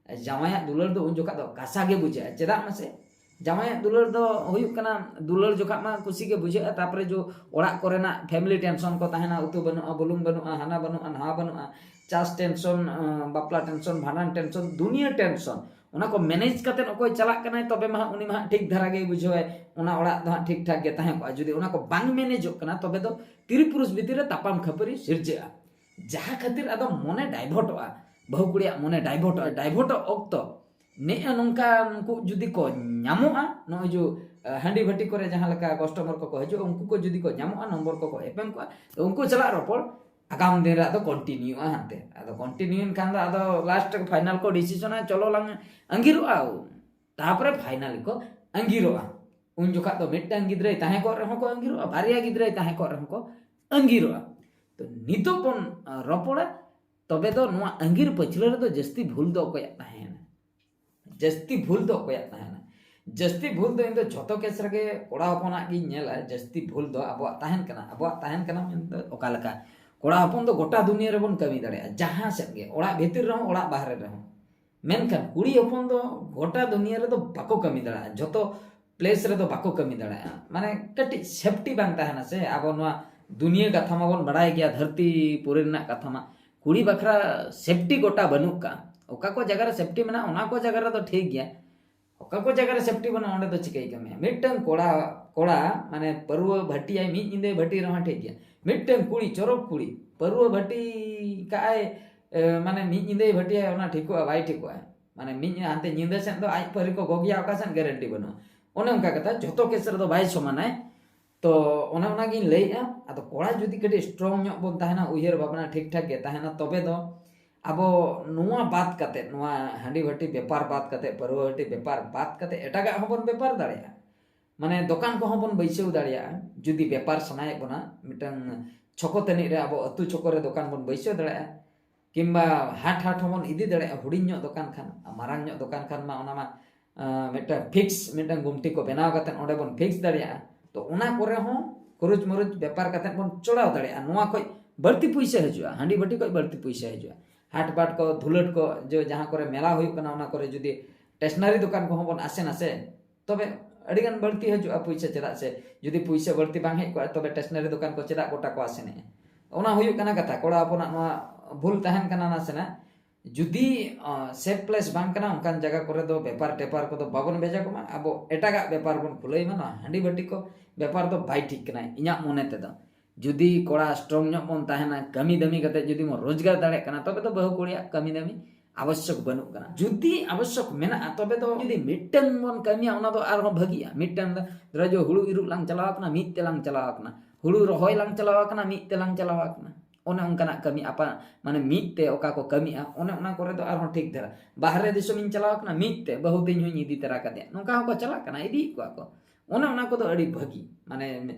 ᱡᱟᱶᱟᱭᱟᱜ ᱫᱩᱞᱟᱹᱲ ᱫᱚ ᱩᱱ ᱡᱚᱠᱷᱟᱜ ᱫᱚ ᱠᱟᱥᱟ ᱜᱮ ᱵᱩᱡᱷᱟᱹᱜᱼᱟ᱾ ᱪᱮᱫᱟᱜ ᱢᱟᱥᱮ? ᱡᱟᱶᱟᱭᱟᱜ ᱫᱩᱞᱟᱹᱲ ᱫᱚ ᱦᱩᱭᱩᱜ ᱠᱟᱱᱟ, ᱫᱩᱞᱟᱹᱲ ᱡᱚᱠᱷᱟᱜ ᱢᱟ ᱠᱩᱥᱤ ᱜᱮ ᱵᱩᱡᱷᱟᱹᱜᱼᱟ, ᱛᱟᱨᱯᱚᱨᱮ ᱡᱚ ᱚᱲᱟᱜ ᱠᱚᱨᱮᱱᱟᱜ ᱯᱷᱮᱢᱤᱞᱤ ᱴᱮᱱᱥᱚᱱ ᱠᱚ ᱛᱟᱦᱮᱱᱟ, ᱩᱛᱩ ᱵᱟᱹᱱᱩᱜᱼᱟ, ᱵᱩᱞᱩᱝ ᱵᱟᱹᱱᱩᱜᱼᱟ, ᱦᱟᱱᱟ ᱵᱟᱹᱱᱩᱜᱼᱟ, ᱱᱟᱣᱟ ᱵᱟᱹᱱᱩᱜᱼᱟ, ᱪᱟᱥ ᱴᱮᱱᱥᱚᱱ, ᱟᱸ, ᱵᱟᱯᱞᱟ ᱴᱮᱱᱥᱚᱱ, ᱵᱷᱟᱸᱰᱟᱱ ᱴᱮᱱᱥᱚᱱ, ᱫᱩᱱᱤᱭᱟᱹ ᱴᱮᱱᱥᱚᱱ, ᱚᱱᱟ ᱠᱚ ᱢᱮᱱᱮᱡᱽ ᱠᱟᱛᱮᱫ ᱚᱠᱚᱭ ᱪᱟᱞᱟᱜ ᱠᱟᱱᱟᱭ, ᱛᱚᱵᱮ ᱢᱟ ᱦᱟᱸᱜ ᱩᱱᱤ ᱢᱟ ᱦᱟᱸᱜ ᱴᱷᱤᱠ ᱫᱷᱟᱨᱟ ᱜᱮᱭ ᱵᱩᱡᱷᱟᱹᱣᱟᱭ, ᱚᱱᱟ ᱚᱲᱟᱜ ᱫᱚ ᱦᱟᱸᱜ ᱴᱷᱤᱠ ᱴᱷᱟᱠ ᱜᱮ ᱛᱟᱦᱮᱸ ᱠᱚᱜᱼᱟ᱾ ᱡᱩᱫᱤ ᱚᱱᱟ ᱠᱚ ᱵᱟᱝ ᱢᱮᱱᱮᱡᱚᱜ ᱠᱟᱱᱟ, ᱛᱚᱵᱮ ᱫᱚ ᱛᱤᱨᱤ ᱯᱩᱨᱩᱥ ᱵᱷᱤᱛᱤᱨ ᱨᱮ ᱛᱟᱯᱟᱢ ᱠᱷᱟᱹᱯᱟᱹᱨᱤ ᱥᱤᱨᱡᱟᱹᱜᱼᱟ᱾ ᱡᱟᱦᱟᱸ ᱠᱷᱟᱹᱛᱤᱨ ᱟᱫᱚ ᱢᱚᱱᱮ ᱰᱟᱭᱵᱷᱚᱴᱚᱜᱼᱟ, ᱵᱟᱹᱦᱩ ᱠᱩᱲᱤᱭᱟᱜ ᱢᱚᱱᱮ ᱰᱟᱭᱵᱷᱚᱴᱚᱜᱼᱟ᱾ ᱰᱟᱭᱵᱷᱚᱴᱚᱜ ᱚᱠᱛᱚ ᱱᱮᱜᱼᱮ ᱱᱚᱝᱠᱟ ᱩᱱᱠᱩ ᱡᱩᱫᱤ ᱠᱚ ᱧᱟᱢᱚᱜᱼᱟ, ᱱᱚᱜᱼᱚᱭ ᱡᱮ, ᱟᱸ, ᱦᱟᱺᱰᱤ ᱵᱷᱟᱹᱴᱤ ᱠᱚᱨᱮ ᱡᱟᱦᱟᱸ ᱞᱮᱠᱟ ᱠᱟᱥᱴᱚᱢᱟᱨ ᱠᱚᱠᱚ ᱦᱤᱡᱩᱜᱼᱟ, ᱩᱱᱠᱩ ᱠᱚ ᱡᱩᱫᱤ ᱠᱚ ᱧᱟᱢᱚᱜᱼᱟ, ᱱᱚᱢᱵᱚᱨ ᱠᱚᱠᱚ ᱮᱯᱮᱢ ᱠᱚᱜᱼᱟ, ᱛᱚ ᱩᱱᱠᱩ ᱥᱟᱞᱟᱜ ᱨᱚᱯᱚᱲ ᱟᱜᱟᱢ ᱫᱤᱱ ᱨᱮ ᱟᱫᱚ ᱠᱚᱱᱴᱤᱱᱤᱭᱩᱜᱼᱟ ᱦᱟᱱᱛᱮ᱾ ᱟᱫᱚ ᱠᱚᱱᱴᱤᱱᱤᱭᱩ ᱮᱱ ᱠᱷᱟᱱ ᱫᱚ ᱟᱫᱚ ᱞᱟᱥᱴ ᱨᱮ ᱯᱷᱟᱭᱱᱟᱞ ᱠᱚ ᱰᱤᱥᱤᱥᱚᱱᱟ, "ᱪᱚᱞᱚ ᱞᱟᱝ ᱟᱺᱜᱤᱨᱚᱜᱼᱟ", ᱛᱟᱯᱚᱨᱮ ᱯᱷᱟᱭᱱᱟᱞ ᱠᱚ ᱟᱺᱜᱤᱨᱚᱜᱼᱟ᱾ ᱩᱱ ᱡᱚᱠᱷᱟᱜ ᱫᱚ ᱢᱤᱫᱴᱟᱝ ᱜᱤᱫᱽᱨᱟᱹᱭ ᱛᱟᱦᱮᱸ ᱠᱚᱜ ᱨᱮᱦᱚᱸ ᱠᱚ ᱟᱺᱜᱤᱨᱚᱜᱼᱟ, ᱵᱟᱨᱭᱟ ᱜᱤᱫᱽᱨᱟᱹᱭ ᱛᱟᱦᱮᱸ ᱠᱚᱜ ᱨᱮᱦᱚᱸ ᱠᱚ ᱟᱺᱜᱤᱨᱚᱜᱼᱟ᱾ ᱛᱚ ᱱᱤᱛᱚᱜ ᱵᱚᱱ, ᱟᱸ, ᱨᱚᱯᱚᱲᱟ, ᱛᱚᱵᱮ ᱫᱚ ᱱᱚᱣᱟ ᱟᱺᱜᱤᱨ ᱯᱟᱹᱪᱷᱞᱟᱹ ᱨᱮᱫᱚ ᱡᱟᱹᱥᱛᱤ ᱵᱷᱩᱞ ᱫᱚ ᱚᱠᱚᱭᱟᱜ ᱛᱟᱦᱮᱸᱭᱮᱱᱟ? ᱡᱟᱹᱥᱛᱤ ᱵᱷᱩᱞ ᱫᱚ ᱚᱠᱚᱭᱟᱜ ᱛᱟᱦᱮᱸᱱᱟ? ᱡᱟᱹᱥᱛᱤ ᱵᱷᱩᱞ ᱫᱚ ᱤᱧ ᱫᱚ ᱡᱷᱚᱛᱚ ᱠᱮᱥ ᱨᱮᱜᱮ ᱠᱚᱲᱟ ᱦᱚᱯᱚᱱᱟᱜ ᱜᱤᱧ ᱧᱮᱞᱟ, ᱡᱟᱹᱥᱛᱤ ᱵᱷᱩᱞ ᱫᱚ ᱟᱵᱚᱣᱟᱜ ᱛᱟᱦᱮᱱ ᱠᱟᱱᱟ᱾ ᱟᱵᱚᱣᱟᱜ ᱛᱟᱦᱮᱱ ᱠᱟᱱᱟ ᱢᱮᱱᱫᱚ ᱚᱠᱟ ᱞᱮᱠᱟ? ᱠᱚᱲᱟ ᱦᱚᱯᱚᱱ ᱫᱚ ᱜᱚᱴᱟ ᱫᱩᱱᱤᱭᱟᱹ ᱨᱮᱵᱚᱱ ᱠᱟᱹᱢᱤ ᱫᱟᱲᱮᱭᱟᱜᱼᱟ, ᱡᱟᱦᱟᱸ ᱥᱮᱫ ᱜᱮ, ᱚᱲᱟᱜ ᱵᱷᱤᱛᱤᱨ ᱨᱮᱦᱚᱸ, ᱚᱲᱟᱜ ᱵᱟᱦᱨᱮ ᱨᱮᱦᱚᱸ᱾ ᱢᱮᱱᱠᱷᱟᱱ ᱠᱩᱲᱤ ᱦᱚᱯᱚᱱ ᱫᱚ ᱜᱚᱴᱟ ᱫᱩᱱᱤᱭᱟᱹ ᱨᱮᱫᱚ ᱵᱟᱠᱚ ᱠᱟᱹᱢᱤ ᱫᱟᱲᱮᱭᱟᱜᱼᱟ, ᱡᱷᱚᱛᱚ ᱯᱞᱮᱥ ᱨᱮᱫᱚ ᱵᱟᱠᱚ ᱠᱟᱹᱢᱤ ᱫᱟᱲᱮᱭᱟᱜᱼᱟ᱾ ᱢᱟᱱᱮ ᱠᱟᱹᱴᱤᱡ ᱥᱮᱯᱴᱤ ᱵᱟᱝ ᱛᱟᱦᱮᱱᱟ ᱥᱮ᱾ ᱟᱵᱚ ᱱᱚᱣᱟ ᱫᱩᱱᱤᱭᱟᱹ ᱠᱟᱛᱷᱟ ᱢᱟᱵᱚᱱ ᱵᱟᱲᱟᱭ ᱜᱮᱭᱟ, ᱫᱷᱟᱹᱨᱛᱤ ᱯᱩᱨᱤ ᱨᱮᱱᱟᱜ ᱠᱟᱛᱷᱟ ᱢᱟ᱾ ᱠᱩᱲᱤ ᱵᱟᱠᱷᱨᱟ ᱥᱮᱯᱴᱤ ᱜᱚᱴᱟ ᱵᱟᱹᱱᱩᱜ ᱠᱟᱜᱼᱟ᱾ ᱚᱠᱟ ᱠᱚ ᱡᱟᱭᱜᱟ ᱨᱮ ᱥᱮᱯᱴᱤ ᱢᱮᱱᱟᱜᱼᱟ, ᱚᱱᱟ ᱠᱚ ᱡᱟᱭᱜᱟ ᱨᱮᱫᱚ ᱴᱷᱤᱠ ᱜᱮᱭᱟ᱾ ᱚᱠᱟ ᱠᱚ ᱡᱟᱭᱜᱟ ᱨᱮ ᱥᱮᱯᱴᱤ ᱵᱟᱹᱱᱩᱜᱼᱟ, ᱚᱸᱰᱮ ᱫᱚ ᱪᱤᱠᱟᱹᱭ ᱠᱟᱹᱢᱤᱭᱟ? ᱢᱤᱫᱴᱟᱝ ᱠᱚᱲᱟ, ᱠᱚᱲᱟ ᱢᱟᱱᱮ ᱯᱟᱹᱨᱣᱟᱹ ᱵᱷᱟᱹᱴᱤᱭᱟᱭ, ᱢᱤᱫ ᱧᱤᱫᱟᱹᱭ ᱵᱷᱟᱹᱴᱤ ᱨᱮᱦᱚᱸ ᱴᱷᱤᱠ ᱜᱮᱭᱟ᱾ ᱢᱤᱫᱴᱟᱝ ᱠᱩᱲᱤ, ᱪᱚᱨᱚᱠ ᱠᱩᱲᱤ, ᱯᱟᱹᱨᱣᱟᱹ ᱵᱷᱟᱹᱴᱤ ᱠᱟᱜᱼᱟᱭ, ᱮ, ᱢᱟᱱᱮ ᱢᱤᱫ ᱧᱤᱫᱟᱹᱭ ᱵᱷᱟᱹᱴᱤᱭᱟᱭ, ᱚᱱᱟ ᱴᱷᱤᱠᱚᱜᱼᱟ? ᱵᱟᱭ ᱴᱷᱤᱠᱚᱜᱼᱟ᱾ ᱢᱟᱱᱮ ᱢᱤᱫ ᱦᱟᱱᱛᱮ ᱧᱤᱫᱟᱹ ᱥᱮᱫ ᱫᱚ ᱟᱡ ᱯᱟᱹᱨᱤ ᱠᱚ ᱜᱚᱜᱮᱭᱟ, ᱚᱠᱟ ᱥᱮᱫ ᱜᱮᱨᱮᱱᱴᱤ ᱵᱟᱹᱱᱩᱜᱼᱟ᱾ ᱚᱱᱮ ᱚᱱᱠᱟ ᱠᱟᱛᱷᱟ, ᱡᱷᱚᱛᱚ ᱠᱮᱥ ᱨᱮᱫᱚ ᱵᱟᱭ ᱥᱚᱢᱟᱱᱟᱭ᱾ ᱛᱚ ᱚᱱᱮ ᱚᱱᱟᱜᱤᱧ ᱞᱟᱹᱭᱮᱫᱼᱟ, ᱟᱫᱚ ᱠᱚᱲᱟ ᱡᱩᱫᱤ ᱠᱟᱹᱴᱤᱡ ᱥᱴᱨᱚᱝ ᱧᱚᱜ ᱵᱚᱱ ᱛᱟᱦᱮᱱᱟ, ᱩᱭᱦᱟᱹᱨ ᱵᱷᱟᱵᱽᱱᱟ ᱴᱷᱤᱠ ᱴᱷᱟᱠ ᱜᱮ ᱛᱟᱦᱮᱱᱟ, ᱛᱚᱵᱮ ᱫᱚ ᱟᱵᱚ ᱱᱚᱣᱟ ᱵᱟᱫ ᱠᱟᱛᱮ, ᱱᱚᱣᱟ ᱦᱟᱺᱰᱤ ᱵᱷᱟᱹᱴᱤ ᱵᱮᱯᱟᱨ ᱵᱟᱫ ᱠᱟᱛᱮ, ᱯᱟᱹᱨᱣᱟᱹ ᱵᱷᱟᱹᱴᱤ ᱵᱮᱯᱟᱨ ᱵᱟᱫ ᱠᱟᱛᱮ ᱮᱴᱟᱜᱟᱜ ᱦᱚᱸᱵᱚᱱ ᱵᱮᱯᱟᱨ ᱫᱟᱲᱮᱭᱟᱜᱼᱟ᱾ ᱢᱟᱱᱮ ᱫᱚᱠᱟᱱ ᱠᱚᱦᱚᱸ ᱵᱚᱱ ᱵᱟᱹᱭᱥᱟᱹᱣ ᱫᱟᱲᱮᱭᱟᱜᱼᱟ᱾ ᱡᱩᱫᱤ ᱵᱮᱯᱟᱨ ᱥᱟᱱᱟᱭᱮᱫ ᱵᱚᱱᱟ, ᱢᱤᱫᱴᱟᱝ ᱪᱷᱚᱠᱚ ᱛᱟᱹᱱᱤᱡ ᱨᱮ ᱟᱵᱚ ᱟᱹᱛᱩ ᱪᱷᱚᱠᱚ ᱨᱮ ᱫᱚᱠᱟᱱ ᱵᱚᱱ ᱵᱟᱹᱭᱥᱟᱹᱣ ᱫᱟᱲᱮᱭᱟᱜᱼᱟ, ᱠᱤᱝᱵᱟ ᱦᱟᱴ ᱦᱟᱴ ᱦᱚᱸᱵᱚᱱ ᱤᱫᱤ ᱫᱟᱲᱮᱭᱟᱜᱼᱟ᱾ ᱦᱩᱰᱤᱧ ᱧᱚᱜ ᱫᱚᱠᱟᱱ ᱠᱷᱟᱱ, ᱢᱟᱨᱟᱝ ᱧᱚᱜ ᱫᱚᱠᱟᱱ ᱠᱷᱟᱱ ᱢᱟ ᱚᱱᱟ ᱢᱟ ᱟᱸ, ᱢᱤᱫᱴᱟᱝ ᱯᱷᱤᱠᱥ, ᱢᱤᱫᱴᱟᱝ ᱜᱩᱢᱴᱤ ᱠᱚ ᱵᱮᱱᱟᱣ ᱠᱟᱛᱮ ᱚᱸᱰᱮ ᱵᱚᱱ ᱯᱷᱤᱠᱥ ᱫᱟᱲᱮᱭᱟᱜᱼᱟ᱾ ᱛᱚ ᱚᱱᱟ ᱠᱚᱨᱮ ᱦᱚᱸ ᱠᱷᱚᱨᱚᱪ ᱢᱚᱨᱚᱪ ᱵᱮᱯᱟᱨ ᱠᱟᱛᱮ ᱵᱚᱱ ᱪᱚᱲᱟᱣ ᱫᱟᱲᱮᱭᱟᱜᱼᱟ᱾ ᱱᱚᱣᱟ ᱠᱷᱚᱡ ᱵᱟᱹᱲᱛᱤ ᱯᱩᱭᱥᱟᱹ ᱦᱤᱡᱩᱜᱼᱟ, ᱦᱟᱺᱰᱤ ᱵᱷᱟᱹᱴᱤ ᱠᱷᱚᱡ ᱵᱟᱹᱲᱛᱤ ᱯᱩᱭᱥᱟᱹ ᱦᱤᱡᱩᱜᱼᱟ᱾ ᱦᱟᱴ ᱵᱟᱴ ᱠᱚ, ᱫᱷᱩᱞᱟᱹᱴ ᱠᱚ, ᱡᱮ ᱡᱟᱦᱟᱸ ᱠᱚᱨᱮ ᱢᱮᱞᱟ ᱦᱩᱭᱩᱜ ᱠᱟᱱᱟ, ᱚᱱᱟ ᱠᱚᱨᱮ ᱡᱩᱫᱤ ᱴᱮᱥᱱᱟᱨᱤ ᱫᱚᱠᱟᱱ ᱠᱚᱦᱚᱸ ᱵᱚᱱ ᱟᱥᱮᱱᱟ ᱥᱮ, ᱛᱚᱵᱮ ᱟᱹᱰᱤᱜᱟᱱ ᱵᱟᱹᱲᱛᱤ ᱦᱤᱡᱩᱜᱼᱟ ᱯᱩᱭᱥᱟᱹ᱾ ᱪᱮᱫᱟᱜ ᱥᱮ ᱡᱩᱫᱤ ᱯᱩᱭᱥᱟᱹ ᱵᱟᱹᱲᱛᱤ ᱵᱟᱝ ᱦᱮᱡ ᱠᱚᱜᱼᱟ, ᱛᱚᱵᱮ ᱴᱮᱥᱱᱟᱨᱤ ᱫᱚᱠᱟᱱ ᱠᱚ ᱪᱮᱫᱟᱜ ᱜᱚᱴᱟ ᱠᱚ ᱟᱥᱮᱱᱮᱜᱼᱟ? ᱚᱱᱟ ᱦᱩᱭᱩᱜ ᱠᱟᱱᱟ ᱠᱟᱛᱷᱟ᱾ ᱠᱚᱲᱟ ᱦᱚᱯᱚᱱᱟᱜ ᱱᱚᱣᱟ ᱵᱷᱩᱞ ᱛᱟᱦᱮᱱ ᱠᱟᱱᱟ ᱱᱟᱥᱮᱱᱟᱜ᱾ ᱡᱩᱫᱤ ᱥᱮᱯ ᱯᱞᱮᱥ ᱵᱟᱝ ᱠᱟᱱᱟ, ᱚᱱᱠᱟᱱ ᱡᱟᱭᱜᱟ ᱠᱚᱨᱮ ᱫᱚ ᱵᱮᱯᱟᱨ ᱴᱮᱯᱟᱨ ᱠᱚᱫᱚ ᱵᱟᱵᱚᱱ ᱵᱷᱮᱡᱟ ᱠᱚᱢᱟ, ᱟᱵᱚ ᱮᱴᱟᱜᱟᱜ ᱵᱮᱯᱟᱨ ᱵᱚᱱ ᱠᱷᱩᱞᱟᱹᱭ ᱢᱟ᱾ ᱱᱚᱣᱟ ᱦᱟᱺᱰᱤ ᱵᱷᱟᱹᱴᱤ ᱠᱚ ᱵᱮᱯᱟᱨ ᱫᱚ ᱵᱟᱭ ᱴᱷᱤᱠ ᱠᱟᱱᱟ ᱤᱧᱟᱹᱜ ᱢᱚᱱᱮ ᱛᱮᱫᱚ᱾ ᱡᱩᱫᱤ ᱠᱚᱲᱟ ᱥᱴᱨᱚᱝ ᱧᱚᱜ ᱵᱚᱱ ᱛᱟᱦᱮᱱᱟ, ᱠᱟᱹᱢᱤ ᱫᱟᱹᱢᱤ ᱠᱟᱛᱮ ᱡᱩᱫᱤ ᱵᱚᱱ ᱨᱳᱡᱽᱜᱟᱨ ᱫᱟᱲᱮᱭᱟᱜ ᱠᱟᱱᱟ, ᱛᱚᱵᱮ ᱫᱚ ᱵᱟᱹᱦᱩ ᱠᱩᱲᱤᱭᱟᱜ ᱠᱟᱹᱢᱤ ᱫᱟᱹᱢᱤ ᱟᱵᱚᱥᱭᱚᱠ ᱵᱟᱹᱱᱩᱜ ᱠᱟᱱᱟ᱾ ᱡᱩᱫᱤ ᱟᱵᱚᱥᱭᱚᱠ ᱢᱮᱱᱟᱜᱼᱟ, ᱛᱚᱵᱮ ᱫᱚ ᱡᱩᱫᱤ ᱢᱤᱫᱴᱟᱝ ᱵᱚᱱ ᱠᱟᱹᱢᱤᱭᱟ, ᱚᱱᱟ ᱫᱚ ᱟᱨᱦᱚᱸ ᱵᱷᱟᱹᱜᱤᱜᱼᱟ᱾ ᱢᱤᱫᱴᱟᱝ ᱫᱚ ᱫᱷᱚᱨᱚ ᱡᱮ ᱦᱩᱲᱩ ᱤᱨᱚᱜ ᱞᱟᱝ ᱪᱟᱞᱟᱣ ᱟᱠᱟᱱᱟ, ᱢᱤᱫ ᱛᱮᱞᱟᱝ ᱪᱟᱞᱟᱣ ᱟᱠᱟᱱᱟ, ᱦᱩᱲᱩ ᱨᱚᱦᱚᱭ ᱞᱟᱝ ᱪᱟᱞᱟᱣ ᱟᱠᱟᱱᱟ, ᱢᱤᱫ ᱛᱮᱞᱟᱝ ᱪᱟᱞᱟᱣ ᱟᱠᱟᱱᱟ᱾ ᱚᱱᱮ ᱚᱱᱠᱟᱱᱟᱜ ᱠᱟᱹᱢᱤ ᱟᱯᱟ, ᱢᱟᱱᱮ ᱢᱤᱫ ᱛᱮ ᱚᱠᱟ ᱠᱚ ᱠᱟᱹᱢᱤᱜᱼᱟ, ᱚᱱᱮ ᱚᱱᱟ ᱠᱚᱨᱮ ᱫᱚ ᱟᱨᱦᱚᱸ ᱴᱷᱤᱠ ᱫᱷᱟᱨᱟ᱾ ᱵᱟᱦᱨᱮ ᱫᱤᱥᱚᱢᱤᱧ ᱪᱟᱞᱟᱣ ᱟᱠᱟᱱᱟ, ᱢᱤᱫ ᱛᱮ ᱵᱟᱹᱦᱩ ᱛᱤᱧ ᱦᱚᱧ ᱤᱫᱤ ᱛᱚᱨᱟ ᱠᱟᱫᱮᱭᱟ, ᱱᱚᱝᱠᱟ ᱦᱚᱸᱠᱚ ᱪᱟᱞᱟᱜ ᱠᱟᱱᱟ, ᱤᱫᱤᱭᱮᱫ ᱠᱚᱣᱟ ᱠᱚ᱾ ᱚᱱᱮ ᱚᱱᱟ ᱠᱚᱫᱚ ᱟᱹᱰᱤ ᱵᱷᱟᱹᱜᱤ, ᱢᱟᱱᱮ,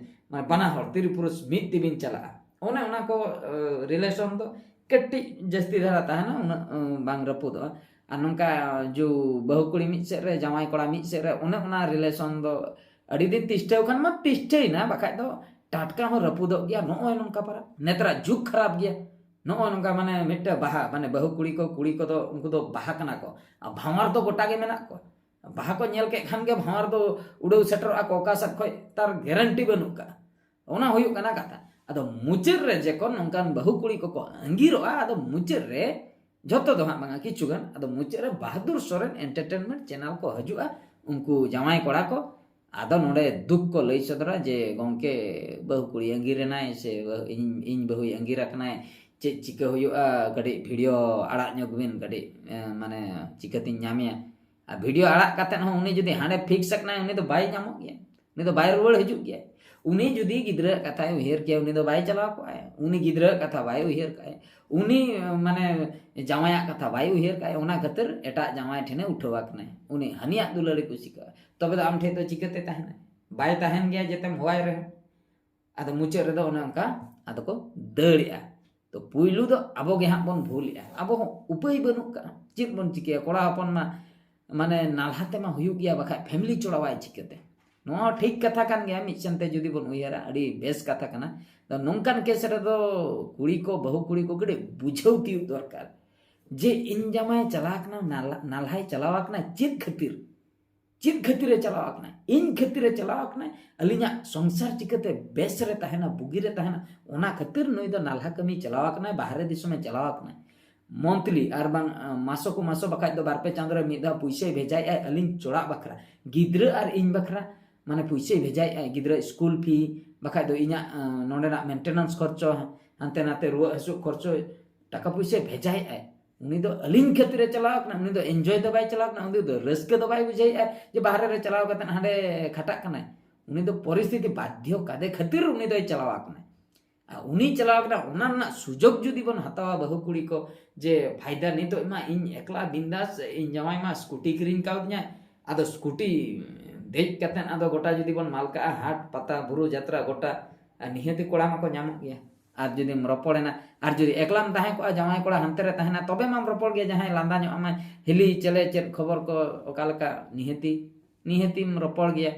ᱢᱟᱱᱮ ᱵᱟᱱᱟ ᱦᱚᱲ ᱛᱤᱨᱤ ᱯᱩᱨᱩᱥ ᱢᱤᱫ ᱛᱮᱵᱤᱱ ᱪᱟᱞᱟᱜᱼᱟ᱾ ᱚᱱᱮ ᱚᱱᱟ ᱠᱚ ᱨᱤᱞᱮᱥᱚᱱ ᱫᱚ ᱠᱟᱹᱴᱤᱡ ᱡᱟᱹᱥᱛᱤ ᱫᱷᱟᱨᱟ ᱛᱟᱦᱮᱱᱟ, ᱩᱱᱟᱹᱜ ᱮ, ᱵᱟᱝ ᱨᱟᱹᱯᱩᱫᱚᱜᱼᱟ᱾ ᱟᱨ ᱱᱚᱝᱠᱟ ᱡᱩ ᱵᱟᱹᱦᱩ ᱠᱩᱲᱤ ᱢᱤᱫ ᱥᱮᱫ ᱨᱮ, ᱡᱟᱶᱟᱭ ᱠᱚᱲᱟ ᱢᱤᱫ ᱥᱮᱫ ᱨᱮ, ᱚᱱᱮ ᱚᱱᱟ ᱨᱤᱞᱮᱥᱚᱱ ᱫᱚ ᱟᱹᱰᱤ ᱫᱤᱱ ᱛᱤᱥᱴᱷᱟᱹᱣ ᱠᱷᱟᱱ ᱢᱟ ᱛᱤᱥᱴᱷᱟᱹᱭᱮᱱᱟ, ᱵᱟᱠᱷᱟᱡ ᱫᱚ ᱴᱟᱴᱠᱟ ᱦᱚᱸ ᱨᱟᱹᱯᱩᱫᱚᱜ ᱜᱮᱭᱟ᱾ ᱱᱚᱜᱼᱚᱭ ᱱᱚᱝᱠᱟ ᱯᱟᱨᱟ ᱱᱮᱛᱟᱨᱟᱜ ᱡᱩᱜᱽ ᱠᱷᱟᱨᱟᱯ ᱜᱮᱭᱟ᱾ ᱱᱚᱜᱼᱚᱭ ᱱᱚᱝᱠᱟ ᱢᱟᱱᱮ ᱢᱤᱫᱴᱮᱱ ᱵᱟᱦᱟ, ᱢᱟᱱᱮ ᱵᱟᱹᱦᱩ ᱠᱩᱲᱤ ᱠᱚ, ᱠᱩᱲᱤ ᱠᱚᱫᱚ ᱩᱱᱠᱩ ᱫᱚ ᱵᱟᱦᱟ ᱠᱟᱱᱟ ᱠᱚ, ᱟᱨ ᱵᱷᱟᱶᱟᱨ ᱫᱚ ᱜᱚᱴᱟ ᱜᱮ ᱢᱮᱱᱟᱜ ᱠᱚᱣᱟ᱾ ᱵᱟᱦᱟ ᱠᱚ ᱧᱮᱞ ᱠᱮᱫ ᱠᱷᱟᱱ ᱜᱮ ᱵᱷᱟᱶᱟᱨ ᱫᱚ ᱩᱰᱟᱹᱣ ᱥᱮᱴᱮᱨᱚᱜᱼᱟ ᱠᱚ, ᱚᱠᱟ ᱥᱮᱫ ᱠᱷᱚᱡ ᱛᱟᱨ ᱜᱮᱨᱮᱱᱴᱤ ᱵᱟᱹᱱᱩᱜ ᱠᱟᱜᱼᱟ᱾ ᱚᱱᱟ ᱦᱩᱭᱩᱜ ᱠᱟᱱᱟ ᱠᱟᱛᱷᱟ᱾ ᱟᱫᱚ ᱢᱩᱪᱟᱹᱫ ᱨᱮ ᱡᱚᱠᱷᱚᱱ ᱱᱚᱝᱠᱟᱱ ᱵᱟᱹᱦᱩ ᱠᱩᱲᱤ ᱠᱚᱠᱚ ᱟᱸᱜᱤᱨᱚᱜᱼᱟ, ᱟᱫᱚ ᱢᱩᱪᱟᱹᱫ ᱨᱮ, ᱡᱷᱚᱛᱚ ᱫᱚ ᱦᱟᱸᱜ ᱵᱟᱝᱟ, ᱠᱤᱪᱷᱩ ᱜᱟᱱ, ᱟᱫᱚ ᱢᱩᱪᱟᱹᱫ ᱨᱮ ᱵᱟᱦᱟᱫᱩᱨ ᱥᱚᱨᱮᱱ ᱮᱱᱴᱟᱨᱴᱮᱱᱢᱮᱱᱴ ᱪᱮᱱᱮᱞ ᱠᱚ ᱦᱤᱡᱩᱜᱼᱟ, ᱩᱱᱠᱩ ᱡᱟᱶᱟᱭ ᱠᱚᱲᱟ ᱠᱚ᱾ ᱟᱫᱚ ᱱᱚᱰᱮ ᱫᱩᱠ ᱠᱚ ᱞᱟᱹᱭ ᱥᱚᱫᱚᱨᱟ ᱡᱮ, "ᱜᱚᱢᱠᱮ, ᱵᱟᱹᱦᱩ ᱠᱩᱲᱤ ᱟᱸᱜᱤᱨ ᱮᱱᱟᱭ ᱥᱮ ᱵᱟᱹᱦᱩ-, ᱤᱧ, ᱤᱧ ᱵᱟᱹᱦᱩᱭ ᱟᱸᱜᱤᱨ ᱟᱠᱟᱱᱟᱭ, ᱪᱮᱫ ᱪᱤᱠᱟᱹ ᱦᱩᱭᱩᱜᱼᱟ? ᱠᱟᱹᱴᱤᱡ ᱵᱷᱤᱰᱤᱭᱳ ᱟᱲᱟᱜ ᱧᱚᱜ ᱵᱤᱱ, ᱠᱟᱹᱴᱤᱡ, ᱮ, ᱢᱟᱱᱮ ᱪᱤᱠᱟᱹᱛᱤᱧ ᱧᱟᱢᱮᱭᱟ?" ᱟᱨ ᱵᱷᱤᱰᱤᱭᱳ ᱟᱲᱟᱜ ᱠᱟᱛᱮᱫ ᱦᱚᱸ ᱩᱱᱤ ᱡᱩᱫᱤ ᱦᱟᱸᱰᱮ ᱯᱷᱤᱠᱥ ᱟᱠᱟᱱᱟᱭ, ᱩᱱᱤ ᱫᱚ ᱵᱟᱭ ᱧᱟᱢᱚᱜ ᱜᱮᱭᱟ, ᱩᱱᱤ ᱫᱚ ᱵᱟᱭ ᱨᱩᱣᱟᱹᱲ ᱦᱤᱡᱩᱜ ᱜᱮᱭᱟ᱾ ᱩᱱᱤ ᱡᱩᱫᱤ ᱜᱤᱫᱽᱨᱟᱹᱣᱟᱜ ᱠᱟᱛᱷᱟᱭ ᱩᱭᱦᱟᱹᱨ ᱠᱮᱭᱟ, ᱩᱱᱤ ᱫᱚ ᱵᱟᱭ ᱪᱟᱞᱟᱣ ᱠᱚᱜᱼᱟᱭ᱾ ᱩᱱᱤ ᱜᱤᱫᱽᱨᱟᱹᱣᱟᱜ ᱠᱟᱛᱷᱟ ᱵᱟᱭ ᱩᱭᱦᱟᱹᱨ ᱠᱟᱜᱼᱟᱭ, ᱩᱱᱤ ᱢᱟᱱᱮ ᱡᱟᱶᱟᱭᱟᱜ ᱠᱟᱛᱷᱟ ᱵᱟᱭ ᱩᱭᱦᱟᱹᱨ ᱠᱟᱜᱼᱟᱭ, ᱚᱱᱟ ᱠᱷᱟᱹᱛᱤᱨ ᱮᱴᱟᱜ ᱡᱟᱶᱟᱭ ᱴᱷᱮᱱᱮ ᱩᱴᱷᱟᱹᱣ ᱟᱠᱟᱱᱟᱭ, ᱩᱱᱤ ᱦᱟᱹᱱᱤᱭᱟᱜ ᱫᱩᱞᱟᱹᱲ ᱮ ᱠᱩᱥᱤ ᱠᱟᱜᱼᱟ᱾ ᱛᱚᱵᱮ ᱫᱚ ᱟᱢ ᱴᱷᱮᱱ ᱫᱚ ᱪᱤᱠᱟᱹᱛᱮ ᱛᱟᱦᱮᱱᱟᱭ? ᱵᱟᱭ ᱛᱟᱦᱮᱱ ᱜᱮᱭᱟ ᱡᱮᱛᱮᱢ ᱦᱚᱦᱚᱣᱟᱭ ᱨᱮᱦᱚᱸ᱾ ᱟᱫᱚ ᱢᱩᱪᱟᱹᱫ ᱨᱮᱫᱚ ᱚᱱᱮ ᱚᱱᱠᱟ ᱟᱫᱚ ᱠᱚ ᱫᱟᱹᱲᱮᱜᱼᱟ᱾ ᱛᱚ ᱯᱩᱭᱞᱩ ᱫᱚ ᱟᱵᱚ ᱜᱮ ᱦᱟᱸᱜ ᱵᱚᱱ ᱵᱷᱩᱞᱮᱜᱼᱟ, ᱟᱵᱚ ᱦᱚᱸ ᱩᱯᱟᱹᱭ ᱵᱟᱹᱱᱩᱜ ᱠᱟᱜᱼᱟ, ᱪᱮᱫ ᱵᱚᱱ ᱪᱤᱠᱟᱹᱭᱟ? ᱠᱚᱲᱟ ᱦᱚᱯᱚᱱ ᱢᱟ ᱢᱟᱱᱮ ᱱᱟᱞᱦᱟ ᱛᱮᱢᱟ ᱦᱩᱭᱩᱜ ᱜᱮᱭᱟ, ᱵᱟᱠᱷᱟᱡ ᱯᱷᱮᱢᱤᱞᱤ ᱪᱚᱲᱟᱣᱟᱭ ᱪᱤᱠᱟᱹᱛᱮ? ᱱᱚᱣᱟ ᱦᱚᱸ ᱴᱷᱤᱠ ᱠᱟᱛᱷᱟ ᱠᱟᱱ ᱜᱮᱭᱟ, ᱢᱤᱫ ᱥᱮᱱ ᱛᱮ ᱡᱩᱫᱤ ᱵᱚᱱ ᱩᱭᱦᱟᱹᱨᱟ, ᱟᱹᱰᱤ ᱵᱮᱥ ᱠᱟᱛᱷᱟ ᱠᱟᱱᱟ᱾ ᱟᱫᱚ ᱱᱚᱝᱠᱟᱱ ᱠᱮᱥ ᱨᱮᱫᱚ ᱠᱩᱲᱤ ᱠᱚ, ᱵᱟᱹᱦᱩ ᱠᱩᱲᱤ ᱠᱚ ᱠᱟᱹᱴᱤᱡ ᱵᱩᱡᱷᱟᱹᱣ ᱛᱤᱭᱳᱜ ᱫᱚᱨᱠᱟᱨ, ᱡᱮ ᱤᱧ ᱡᱟᱢᱟᱭ ᱪᱟᱞᱟᱣ ᱠᱟᱱᱟ, ᱱᱟᱞᱦᱟ, ᱱᱟᱞᱦᱟᱭ ᱪᱟᱞᱟᱣ ᱠᱟᱱᱟ ᱪᱮᱫ ᱠᱷᱟᱹᱛᱤᱨ? ᱪᱮᱫ ᱠᱷᱟᱹᱛᱤᱨᱮ ᱪᱟᱞᱟᱣ ᱠᱟᱱᱟᱭ? ᱤᱧ ᱠᱷᱟᱹᱛᱤᱨᱮ ᱪᱟᱞᱟᱣ ᱠᱟᱱᱟᱭ? ᱟᱹᱞᱤᱧᱟᱜ ᱥᱚᱝᱥᱟᱨ ᱪᱤᱠᱟᱹᱛᱮ ᱵᱮᱥ ᱨᱮ ᱛᱟᱦᱮᱱᱟ, ᱵᱩᱜᱤ ᱨᱮ ᱛᱟᱦᱮᱱᱟ? ᱚᱱᱟ ᱠᱷᱟᱹᱛᱤᱨ ᱱᱩᱭ ᱫᱚ ᱱᱟᱞᱦᱟ ᱠᱟᱹᱢᱤ ᱪᱟᱞᱟᱣ ᱠᱟᱱᱟᱭ, ᱵᱟᱦᱨᱮ ᱫᱤᱥᱚᱢᱮ ᱪᱟᱞᱟᱣ ᱠᱟᱱᱟᱭ᱾ ᱢᱚᱱᱛᱷᱞᱤ ᱟᱨ ᱵᱟᱝ ᱟᱸ, ᱢᱟᱥᱚ ᱠᱚ ᱢᱟᱥᱚ ᱵᱟᱠᱷᱟᱡ ᱫᱚ ᱵᱟᱨ ᱯᱮ ᱪᱟᱸᱫᱳ ᱨᱮ ᱢᱤᱫ ᱫᱷᱟᱣ ᱯᱩᱭᱥᱟᱹᱭ ᱵᱷᱮᱡᱟᱭᱮᱫᱼᱟᱭ ᱟᱹᱞᱤᱧ ᱪᱚᱲᱟᱜ ᱵᱟᱠᱷᱨᱟ, ᱜᱤᱫᱽᱨᱟᱹ ᱟᱨ ᱤᱧ ᱵᱟᱠᱷᱨᱟ᱾ ᱢᱟᱱᱮ ᱯᱩᱭᱥᱟᱹᱭ ᱵᱷᱮᱡᱟᱭᱮᱫᱼᱟᱭ, ᱜᱤᱫᱽᱨᱟᱹ ᱥᱠᱩᱞ ᱯᱷᱤ, ᱵᱟᱠᱷᱟᱡ ᱫᱚ ᱤᱧᱟᱹᱜ ᱟᱸ, ᱱᱚᱰᱮᱱᱟᱜ ᱢᱮᱱᱴᱮᱱᱮᱱᱥ ᱠᱷᱚᱨᱪᱚ, ᱦᱟᱱᱛᱮ ᱱᱟᱛᱮ ᱨᱩᱣᱟᱹᱜ ᱦᱟᱹᱥᱩᱜ ᱠᱷᱚᱨᱪᱚ, ᱴᱟᱠᱟ ᱯᱩᱭᱥᱟᱹᱭ ᱵᱷᱮᱡᱟᱭᱮᱫᱼᱟᱭ᱾ ᱩᱱᱤ ᱫᱚ ᱟᱹᱞᱤᱧ ᱠᱷᱟᱹᱛᱤᱨᱮ ᱪᱟᱞᱟᱣ ᱠᱟᱱᱟ, ᱩᱱᱤ ᱫᱚ ᱮᱱᱡᱚᱭ ᱫᱚ ᱵᱟᱭ ᱪᱟᱞᱟᱣ ᱠᱟᱱᱟ, ᱩᱱᱤ ᱫᱚ ᱨᱟᱹᱥᱠᱟᱹ ᱫᱚ ᱵᱟᱭ ᱵᱩᱡᱷᱟᱹᱣᱮᱫᱼᱟ ᱡᱮ ᱵᱟᱦᱨᱮ ᱨᱮ ᱪᱟᱞᱟᱣ ᱠᱟᱛᱮ ᱦᱟᱸᱰᱮ ᱠᱷᱟᱴᱟᱜ ᱠᱟᱱᱟᱭ᱾ ᱩᱱᱤ ᱫᱚ ᱯᱚᱨᱤᱥᱛᱷᱤᱛᱤ ᱵᱟᱫᱽᱫᱷᱚ ᱠᱟᱫᱮ ᱠᱷᱟᱹᱛᱤᱨ ᱩᱱᱤ ᱫᱚᱭ ᱪᱟᱞᱟᱣ ᱠᱟᱱᱟᱭ᱾ ᱟᱨ ᱩᱱᱤ ᱪᱟᱞᱟᱣ ᱠᱟᱱᱟ, ᱚᱱᱟ ᱨᱮᱱᱟᱜ ᱥᱩᱡᱳᱜᱽ ᱡᱩᱫᱤ ᱵᱚᱱ ᱦᱟᱛᱟᱣᱟ ᱵᱟᱹᱦᱩ ᱠᱩᱲᱤ ᱠᱚ, ᱡᱮ ᱯᱷᱟᱭᱫᱟ ᱱᱤᱛᱚᱜ ᱢᱟ ᱤᱧ ᱮᱠᱞᱟ ᱵᱤᱱᱫᱟᱥ, ᱤᱧ ᱡᱟᱶᱟᱭ ᱢᱟ ᱥᱠᱩᱴᱤ ᱠᱤᱨᱤᱧ ᱠᱟᱣᱫᱤᱧᱟ, ᱟᱫᱚ ᱥᱠᱩᱴᱤ ᱫᱮᱡ ᱠᱟᱛᱮ ᱟᱫᱚ ᱜᱚᱴᱟ ᱡᱩᱫᱤ ᱵᱚᱱ ᱢᱟᱞ ᱠᱟᱜᱼᱟ, ᱦᱟᱴ ᱯᱟᱛᱟ ᱵᱩᱨᱩ ᱡᱟᱛᱨᱟ ᱜᱚᱴᱟ, ᱟᱨ ᱱᱤᱦᱟᱹᱛᱤ ᱠᱚᱲᱟ ᱢᱟᱠᱚ ᱧᱟᱢᱚᱜ ᱜᱮᱭᱟ᱾ ᱟᱨ ᱡᱩᱫᱤᱢ ᱨᱚᱯᱚᱲᱮᱱᱟ, ᱟᱨ ᱡᱩᱫᱤ ᱮᱠᱞᱟᱢ ᱛᱟᱦᱮᱸ ᱠᱚᱜᱼᱟ, ᱡᱟᱶᱟᱭ ᱠᱚᱲᱟ ᱦᱟᱱᱛᱮ ᱨᱮ ᱛᱟᱦᱮᱱᱟ, ᱛᱚᱵᱮ ᱢᱟᱢ ᱨᱚᱯᱚᱲ ᱜᱮᱭᱟ, ᱡᱟᱦᱟᱸᱭ ᱞᱟᱸᱫᱟ ᱧᱚᱜ ᱟᱢᱟᱭ, "ᱦᱤᱞᱤ ᱪᱮᱞᱮ, ᱪᱮᱫ ᱠᱷᱚᱵᱚᱨ ᱠᱚ, ᱚᱠᱟ ᱞᱮᱠᱟ?" ᱱᱤᱦᱟᱹᱛᱤ, ᱱᱤᱦᱟᱹᱛᱤᱢ ᱨᱚᱯᱚᱲ ᱜᱮᱭᱟ᱾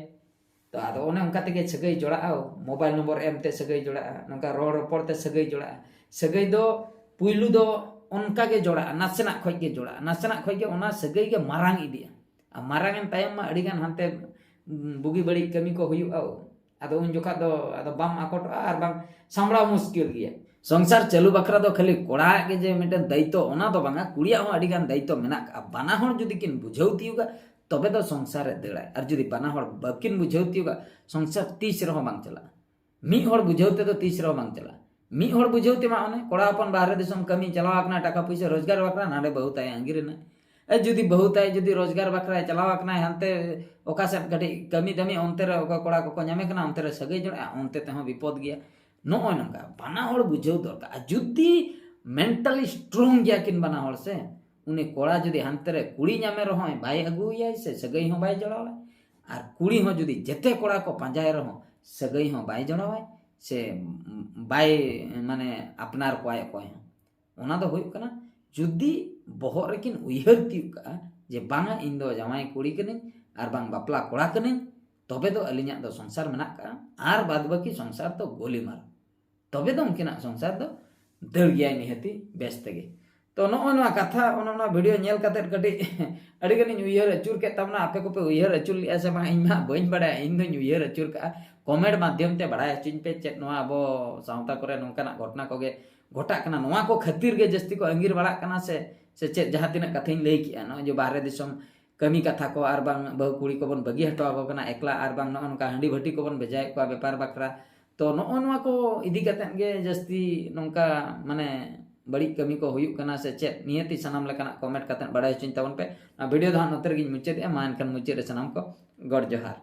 ᱛᱚ ᱟᱫᱚ ᱚᱱᱮ ᱚᱱᱠᱟ ᱛᱮᱜᱮ ᱥᱟᱹᱜᱟᱹᱭ ᱡᱚᱲᱟᱜᱼᱟ, ᱢᱳᱵᱟᱭᱤᱞ ᱱᱚᱢᱵᱚᱨ ᱮᱢ ᱛᱮ ᱥᱟᱹᱜᱟᱹᱭ ᱡᱚᱲᱟᱜᱼᱟ, ᱱᱚᱝᱠᱟ ᱨᱚᱲ ᱨᱚᱯᱚᱲ ᱛᱮ ᱥᱟᱹᱜᱟᱹᱭ ᱡᱚᱲᱟᱜᱼᱟ᱾ ᱥᱟᱹᱜᱟᱹᱭ ᱫᱚ ᱯᱩᱭᱞᱩ ᱫᱚ ᱚᱱᱠᱟ ᱜᱮ ᱡᱚᱲᱟᱜᱼᱟ, ᱱᱟᱥᱮᱱᱟᱜ ᱠᱷᱚᱡ ᱜᱮ ᱡᱚᱲᱟᱜᱼᱟ, ᱱᱟᱥᱮᱱᱟᱜ ᱠᱷᱚᱡ ᱜᱮ ᱚᱱᱟ ᱥᱟᱹᱜᱟᱹᱭ ᱜᱮ ᱢᱟᱨᱟᱝ ᱤᱫᱤᱜᱼᱟ᱾ ᱟᱨ ᱢᱟᱨᱟᱝ ᱮᱱ ᱛᱟᱭᱚᱢ ᱢᱟ ᱟᱹᱰᱤᱜᱟᱱ ᱦᱟᱱᱛᱮ, ᱩᱢ, ᱵᱩᱜᱤ ᱵᱟᱹᱲᱤᱡ ᱠᱟᱹᱢᱤ ᱠᱚ ᱦᱩᱭᱩᱜᱼᱟ᱾ ᱟᱫᱚ ᱩᱱ ᱡᱚᱠᱷᱟᱜ ᱫᱚ ᱟᱫᱚ ᱵᱟᱢ ᱟᱠᱚᱴᱚᱜᱼᱟ ᱟᱨ ᱵᱟᱝ ᱥᱟᱢᱵᱲᱟᱣ ᱢᱩᱥᱠᱤᱞ ᱜᱮᱭᱟ᱾ ᱥᱚᱝᱥᱟᱨ ᱪᱟᱹᱞᱩ ᱵᱟᱠᱷᱨᱟ ᱫᱚ ᱠᱷᱟᱹᱞᱤ ᱠᱚᱲᱟᱣᱟᱜ ᱜᱮ ᱡᱮ ᱢᱤᱫᱴᱮᱱ ᱫᱟᱭᱤᱛᱛᱚ, ᱚᱱᱟ ᱫᱚ ᱵᱟᱝᱟ, ᱠᱩᱲᱤᱭᱟᱜ ᱦᱚᱸ ᱟᱹᱰᱤᱜᱟᱱ ᱫᱟᱭᱤᱛᱛᱚ ᱢᱮᱱᱟᱜ ᱠᱟᱜᱼᱟ᱾ ᱵᱟᱱᱟ ᱦᱚᱲ ᱡᱩᱫᱤ ᱠᱤᱱ ᱵᱩᱡᱷᱟᱹᱣ ᱛᱤᱭᱳᱜᱟ, ᱛᱚᱵᱮ ᱫᱚ ᱥᱚᱝᱥᱟᱨ ᱨᱮ ᱫᱟᱹᱲᱟᱭ᱾ ᱟᱨ ᱡᱩᱫᱤ ᱵᱟᱱᱟ ᱦᱚᱲ ᱵᱟᱹᱠᱤᱱ ᱵᱩᱡᱷᱟᱹᱣ ᱛᱤᱭᱳᱜᱟ, ᱥᱚᱝᱥᱟᱨ ᱛᱤᱥ ᱨᱮᱦᱚᱸ ᱵᱟᱝ ᱪᱟᱞᱟᱜᱼᱟ᱾ ᱢᱤᱫ ᱦᱚᱲ ᱵᱩᱡᱷᱟᱹᱣ ᱛᱮᱫᱚ ᱛᱤᱥ ᱨᱮᱦᱚᱸ ᱵᱟᱝ ᱪᱟᱞᱟᱜᱼᱟ᱾ ᱢᱤᱫ ᱦᱚᱲ ᱵᱩᱡᱷᱟᱹᱣ ᱛᱮᱢᱟ ᱚᱱᱮ ᱠᱚᱲᱟ ᱦᱚᱯᱚᱱ ᱵᱟᱦᱨᱮ ᱫᱤᱥᱚᱢ ᱠᱟᱹᱢᱤ ᱪᱟᱞᱟᱣ ᱟᱠᱟᱱᱟ, ᱴᱟᱠᱟ ᱯᱩᱭᱥᱟᱹ ᱨᱳᱡᱽᱜᱟᱨ ᱵᱟᱠᱷᱨᱟ, ᱱᱟᱰᱮ ᱵᱟᱹᱦᱩ ᱛᱟᱭ ᱟᱸᱜᱤᱨ ᱮᱱᱟ᱾ ᱮ, ᱡᱩᱫᱤ ᱵᱟᱹᱦᱩ ᱛᱟᱭ ᱡᱩᱫᱤ ᱨᱳᱡᱽᱜᱟᱨ ᱵᱟᱠᱷᱨᱟᱭ ᱪᱟᱞᱟᱣ ᱟᱠᱟᱱᱟᱭ ᱦᱟᱱᱛᱮ ᱚᱠᱟ ᱥᱮᱫ ᱠᱟᱹᱴᱤᱡ ᱠᱟᱹᱢᱤ ᱫᱟᱹᱢᱤ, ᱚᱱᱛᱮ ᱨᱮ ᱚᱠᱚᱭ ᱠᱚᱲᱟ ᱠᱚᱠᱚ ᱧᱟᱢᱮ ᱠᱟᱱᱟ, ᱚᱱᱛᱮ ᱨᱮ ᱥᱟᱹᱜᱟᱹᱭ ᱡᱚᱲᱟᱜᱼᱟ, ᱚᱱᱛᱮ ᱛᱮᱦᱚᱸ ᱵᱤᱯᱚᱫ ᱜᱮᱭᱟ᱾ ᱱᱚᱜᱼᱚᱭ ᱱᱚᱝᱠᱟ ᱵᱟᱱᱟ ᱦᱚᱲ ᱵᱩᱡᱷᱟᱹᱣ ᱫᱚᱨᱠᱟᱨ᱾ ᱟᱨ ᱡᱩᱫᱤ mentally strong ᱜᱮᱭᱟ ᱠᱤᱱ ᱵᱟᱱᱟ ᱦᱚᱲ ᱥᱮ, ᱩᱱᱤ ᱠᱚᱲᱟ ᱡᱩᱫᱤ ᱦᱟᱱᱛᱮ ᱨᱮ ᱠᱩᱲᱤ ᱧᱟᱢᱮ ᱨᱮᱦᱚᱸᱭ ᱵᱟᱭ ᱟᱹᱜᱩᱭᱟᱭ ᱥᱮ ᱥᱟᱹᱜᱟᱹᱭ ᱦᱚᱸ ᱵᱟᱭ ᱡᱚᱲᱟᱣᱟᱭ, ᱟᱨ ᱠᱩᱲᱤ ᱦᱚᱸ ᱡᱩᱫᱤ ᱡᱮᱛᱮ ᱠᱚᱲᱟ ᱠᱚ ᱯᱟᱸᱡᱟᱭ ᱨᱮᱦᱚᱸ ᱥᱟᱹᱜᱟᱹᱭ ᱦᱚᱸ ᱵᱟᱭ ᱡᱚᱲᱟᱣᱟᱭ ᱥᱮ ᱵᱟᱭ, ᱢᱟᱱᱮ, ᱟᱯᱱᱟᱨ ᱠᱚᱣᱟᱭ ᱚᱠᱚᱭ ᱦᱚᱸ, ᱚᱱᱟ ᱫᱚ ᱦᱩᱭᱩᱜ ᱠᱟᱱᱟ ᱡᱩᱫᱤ ᱵᱚᱦᱚᱜ ᱨᱮᱠᱤᱱ ᱩᱭᱦᱟᱹᱨ ᱛᱤᱭᱳᱜ ᱠᱟᱜᱼᱟ ᱡᱮ ᱵᱟᱝᱟ, ᱤᱧ ᱫᱚ ᱡᱟᱶᱟᱭ ᱠᱩᱲᱤ ᱠᱟᱹᱱᱟᱹᱧ ᱟᱨ ᱵᱟᱝ ᱵᱟᱯᱞᱟ ᱠᱚᱲᱟ ᱠᱟᱹᱱᱟᱹᱧ, ᱛᱚᱵᱮ ᱫᱚ ᱟᱹᱞᱤᱧᱟᱜ ᱫᱚ ᱥᱚᱝᱥᱟᱨ ᱢᱮᱱᱟᱜ ᱠᱟᱜᱼᱟ, ᱟᱨ ᱵᱟᱫ ᱵᱟᱹᱠᱤ ᱥᱚᱝᱥᱟᱨ ᱫᱚ ᱜᱳᱞᱤᱢᱟᱞ, ᱛᱚᱵᱮ ᱫᱚ ᱩᱱᱠᱤᱱᱟᱜ ᱥᱚᱝᱥᱟᱨ ᱫᱚ ᱫᱟᱹᱲ ᱜᱮᱭᱟᱭ ᱱᱤᱦᱟᱹᱛᱤ ᱵᱮᱥ ᱛᱮᱜᱮ᱾ ᱛᱚ ᱱᱚᱜᱼᱚᱭ ᱱᱚᱣᱟ ᱠᱟᱛᱷᱟ, ᱚᱱᱮ ᱚᱱᱟ video ᱧᱮᱞ ᱠᱟᱛᱮᱫ ᱠᱟᱹᱴᱤᱡ ᱟᱹᱰᱤ ᱜᱟᱱᱤᱧ ᱩᱭᱦᱟᱹᱨ ᱟᱹᱪᱩᱨ ᱠᱮᱫ ᱛᱟᱵᱚᱱᱟ᱾ ᱟᱯᱮ ᱠᱚᱯᱮ ᱩᱭᱦᱟᱹᱨ ᱟᱹᱪᱩᱨ ᱞᱮᱫᱼᱟ ᱥᱮ ᱵᱟᱝ, ᱤᱧ ᱢᱟ ᱵᱟᱹᱧ ᱵᱟᱲᱟᱭᱟ, ᱤᱧ ᱫᱚᱧ ᱩᱭᱦᱟᱹᱨ ᱟᱹᱪᱩᱨ ᱠᱟᱜᱼᱟ᱾ Comment ᱢᱟᱫᱽᱫᱷᱚᱢ ᱛᱮ ᱵᱟᱲᱟᱭ ᱦᱚᱪᱚᱧ ᱯᱮ, ᱪᱮᱫ ᱱᱚᱣᱟ ᱟᱵᱚ ᱥᱟᱶᱛᱟ ᱠᱚᱨᱮ ᱱᱚᱝᱠᱟᱱᱟᱜ ᱜᱷᱚᱴᱚᱱᱟ ᱠᱚᱜᱮ ᱜᱷᱚᱴᱟᱜ ᱠᱟᱱᱟ, ᱱᱚᱣᱟ ᱠᱚ ᱠᱷᱟᱹᱛᱤᱨ ᱜᱮ ᱡᱟᱹᱥᱛᱤ ᱠᱚ ᱟᱸᱜᱤᱨ ᱵᱟᱲᱟᱜ ᱠᱟᱱᱟ ᱥᱮ, ᱥᱮ ᱪᱮᱫ? ᱡᱟᱦᱟᱸ ᱛᱤᱱᱟᱹᱜ ᱠᱟᱛᱷᱟᱧ ᱞᱟᱹᱭ ᱠᱮᱜᱼᱟ, ᱱᱚᱜᱼᱚᱭ ᱡᱮ ᱵᱟᱦᱨᱮ ᱫᱤᱥᱚᱢ ᱠᱟᱹᱢᱤ ᱠᱟᱛᱷᱟ ᱠᱚ, ᱟᱨ ᱵᱟᱝ ᱵᱟᱹᱦᱩ ᱠᱩᱲᱤ ᱠᱚᱵᱚᱱ ᱵᱟᱹᱜᱤ ᱦᱚᱴᱚ ᱟᱠᱚ ᱠᱟᱱᱟ ᱮᱠᱞᱟ, ᱟᱨ ᱵᱟᱝ ᱱᱚᱜᱼᱚ ᱱᱚᱝᱠᱟ ᱦᱟᱺᱰᱤ ᱵᱷᱟᱹᱴᱤ ᱠᱚᱵᱚᱱ ᱵᱷᱮᱡᱟᱭᱮᱫ ᱠᱚᱣᱟ ᱵᱮᱯᱟᱨ ᱵᱟᱠᱷᱨᱟ᱾ ᱛᱚ ᱱᱚᱜᱼᱚ ᱱᱚᱣᱟ ᱠᱚ ᱤᱫᱤ ᱠᱟᱛᱮᱫ ᱜᱮ ᱡᱟᱹᱥᱛᱤ ᱱᱚᱝᱠᱟ, ᱢᱟᱱᱮ, ᱵᱟᱹᱲᱤᱡ ᱠᱟᱹᱢᱤ ᱠᱚ ᱦᱩᱭᱩᱜ ᱠᱟᱱᱟ ᱥᱮ ᱪᱮᱫ? ᱱᱤᱦᱟᱹᱛᱤ ᱥᱟᱱᱟᱢ ᱞᱮᱠᱟᱱᱟᱜ comment ᱠᱟᱛᱮᱫ ᱵᱟᱲᱟᱭ ᱦᱚᱪᱚᱧ ᱛᱟᱵᱚᱱ ᱯᱮ᱾ ᱱᱚᱣᱟ video ᱫᱚ ᱦᱟᱸᱜ ᱱᱚᱛᱮ ᱨᱮᱜᱮᱧ ᱢᱩᱪᱟᱹᱫᱮᱜᱼᱟ᱾ ᱢᱟ ᱮᱱᱠᱷᱟᱱ ᱢᱩᱪᱟᱹᱫ ᱨᱮ ᱥᱟᱱᱟᱢ ᱠᱚ ᱜᱚᱰ ᱡᱚᱦᱟᱨ᱾